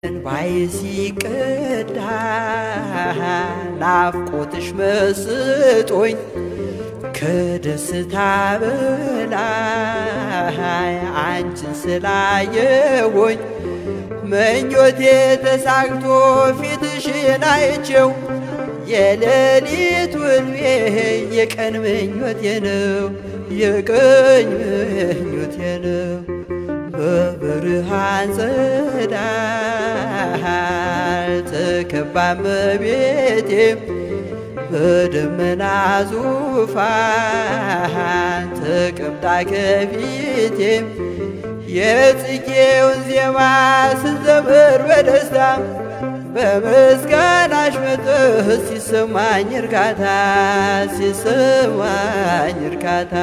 እንባዬ ሲቀዳ ናፍቆትሽ መስጦኝ ከደስታ በላይ አንቺን ስላየሁኝ ምኞቴ ተሳክቶ ፊትሽን አይቼው የሌሊት ሕልሜ የቀን ምኞቴ ነው፣ የቀን ምኞቴ ነው። በብርሃን ጸዳል ተከባ እመቤቴ በደመና ዙፋን ተቀምጣ ከፊቴ የጽጌውን ዜማ ስዘምር በደስታ በምስጋናሽ መጥህ ሲሰማኝ እርካታ፣ ሲሰማኝ እርካታ።